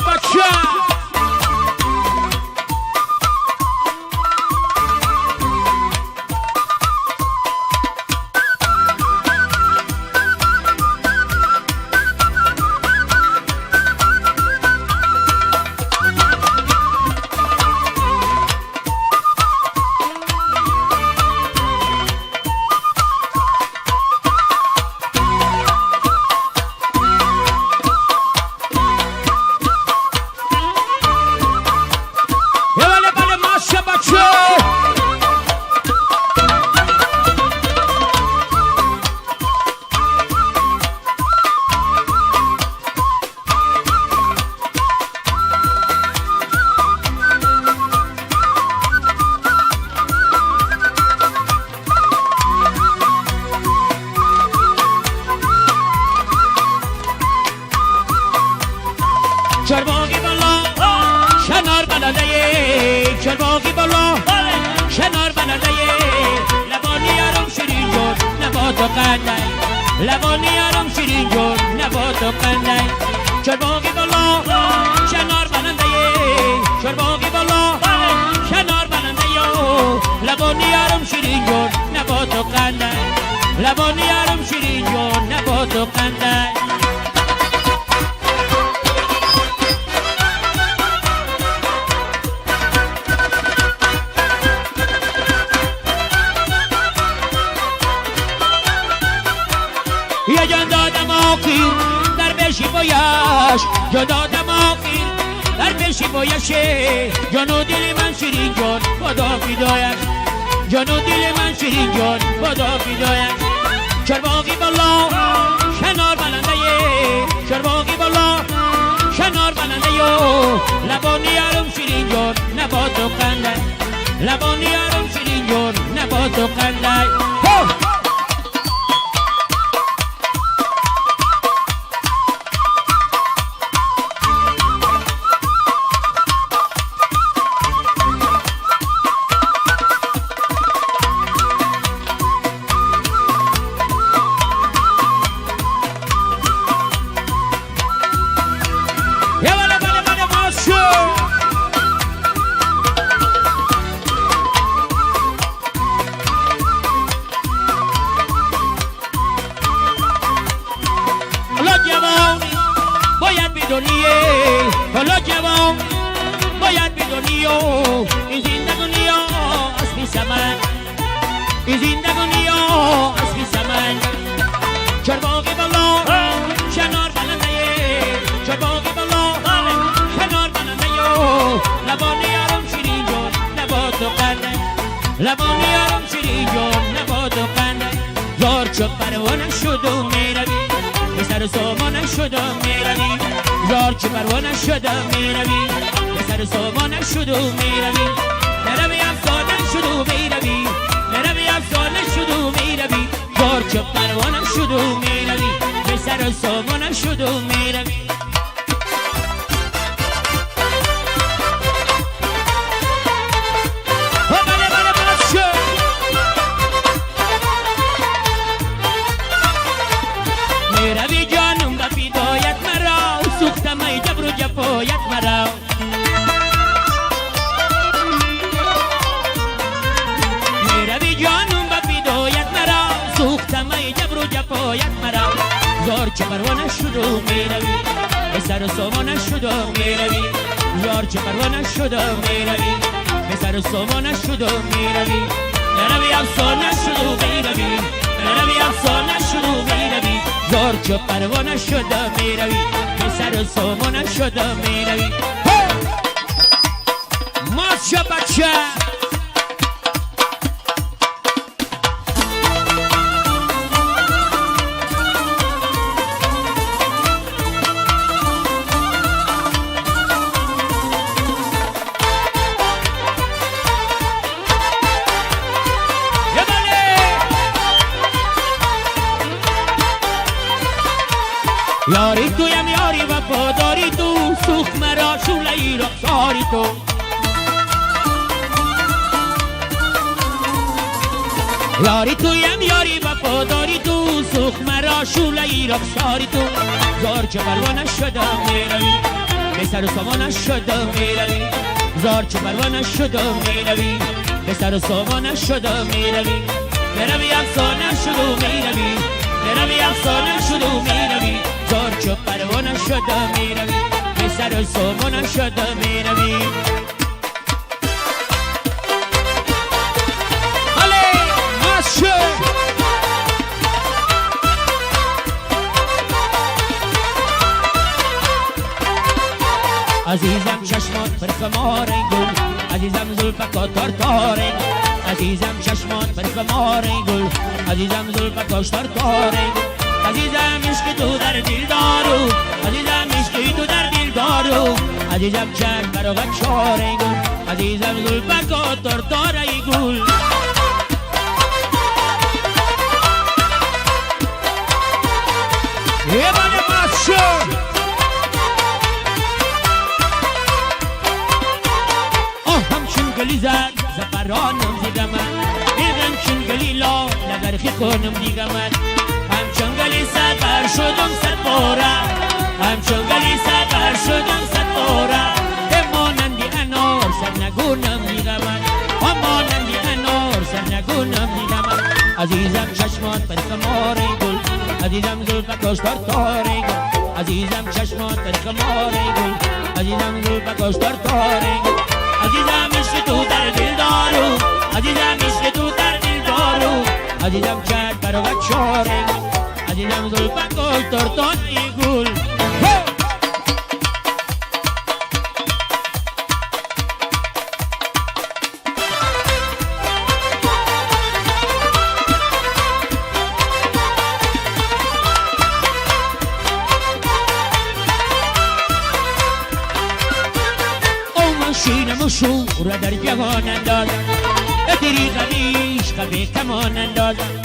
бача. چرباغی بالا شنار بلده، چرباغی بالا شنار بلده، لبانی یارم شیرین جون نبات و قنده، لبانی یارم شیرین جون نبات و قنده. چرباغی بالا شنار بلنده، چرباغی بالا شنار بلنده، لبانی یارم شیرین جون نبات و قنده، لبانی یارم شیرین جون نبات و قنده. یه جان دادم آخیر در بشی بایش، جان دادم آخیر در بشی بایش، جان و دل من شیرین جان خدا فدایش، جان و دل من شیرین جان خدا فدایش. چرباغی بالا شنار بلنده، چرباغی بالا شنار بلنده، لبانی یارم شیرین جان نبات و قنده، لبانی یارم شیرین جان نبات و قنده. حالا جوان باید بدونی این زندگانی از بی سمن، این زندگانی از بی سمن. چرباغی بالا شنار بلنده، چرباغی بالا شنار بلنده، لبانی یارم شیرین جان نبات و قنده، لبانی یارم شیرین جان نبات و قنده. زار چو پروانه شد و میروی، به سر سامانه شد و میروی، زار چو پروانه شد و میروی، به سر سامانه شد و میروی، نروی افسانه شد و میروی، نروی افسانه شد و میروی، زار چو پروانه شد و میروی، به سر سامانه شد و میروی. میروی جانم به فدایت مرا، سوختم ای جبر و جفایت مرا، میروی جانم به فدایت مرا، سوختم ای جبر و جفایت مرا. زار چه پروانه شد و میروی، به سر و سامانه شد و میروی، زار چه پروانه شد و میروی، به سر و سامانه شد و میروی، نروی افسانه شد و میروی، نروی افسانه شد و میروی، زار چو پروانه شد و میروی، به سر و سامانه شد و میروی. ماشه بچه یاری تویم یاری وفاداری تو، سوخت مرا شعله ای رخساری تو، یاری تویم یاری وفاداری تو، سوخت مرا شعله ای رخساری تو. زار چه پروانه شدم میروی، به سر و سامانش شدم میروی زار چو پروانه شدم میروی به سر و سامانش شدم میروی بروی افسانه شدم میروی بروی افسانه شدم میروی زار چو پروانه شدم میروی به سر و سامانه شدم میروی بله ماشه عزیزم چشمات پرخمار گل عزیزم زلفکا تار تار عزیزم چشمات پرخمار گل عزیزم زلفکا تار تار عزیزم عشق تو در دل دارو عزیزم عشق تو در دل دارو عزیزم چشم برا چار گل عزیزم زلفکا تار تار گل بله ماشه همچون گلی زد زفرانم دیگه من همچون گلی لا لگرخی کنم دیگه من همچون گلی سفر شدم صد باره همچون گلی سفر شدم صد باره مانندی انار سر نگونم دیگه من مانندی انار سر نگونم دیگه من عزیزم چشمات پر خمار گل عزیزم زلفکاش تار تار گل عزیزم چشمات پر خمار گل عزیزم زلفکاش تار تار گل عزیزم عشق تو در دل دارو عزیزم عشق تو در دل دارو عزیزم چشم برا چاره عزیزم زلفکاش تار تار گل شور در جهان اندازم تیری غمی عشق به کمان اندازم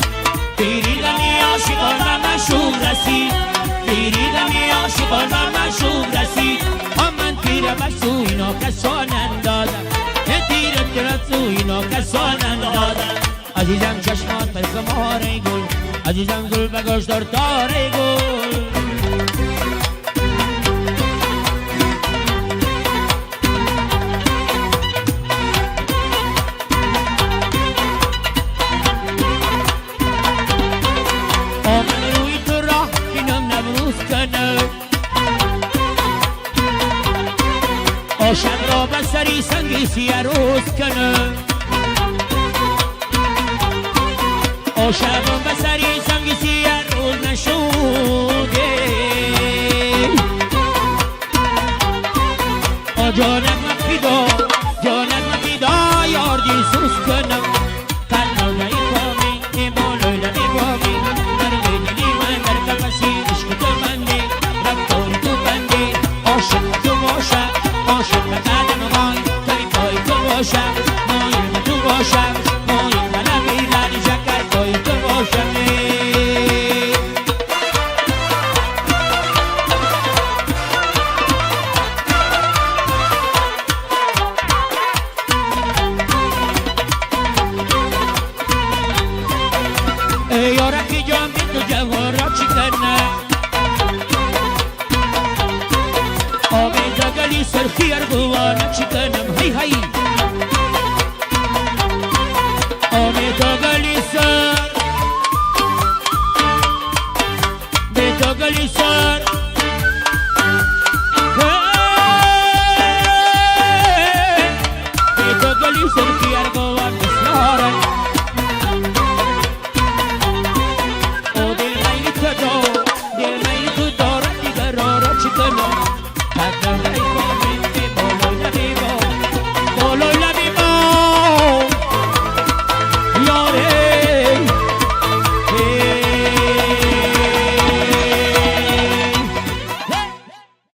تیری غمی عاشقان و معشوق رسید تیری غمی عاشقان و معشوق رسید من تیر به سوی ناکسان اندازم تیر به سوی ناکسان اندازم عزیزم چشمات پر خمار گل عزیزم زلفکاش تار تار گل شب را به سری سنگی سیه روز کنم شبم به سری سنگی سیه روز نشوده جانم مفیدا جانم مفیدا یار دیسوس کنم قلبه بامی ایمانوی لبی بامی در دلی من در قفسی عشق تو بنده رفتار تو بنده عاشق تو باشم عاشق به قدم مای تای پای تو باشم مایل به تو باشم مایل به لبی لعل شکر پای تو باشم ای یارکی جان بی تو جوان را چی کنم گلی سرخی ارغوانم چکنم هی هی آمی تو گلی سر بی تو گلی سر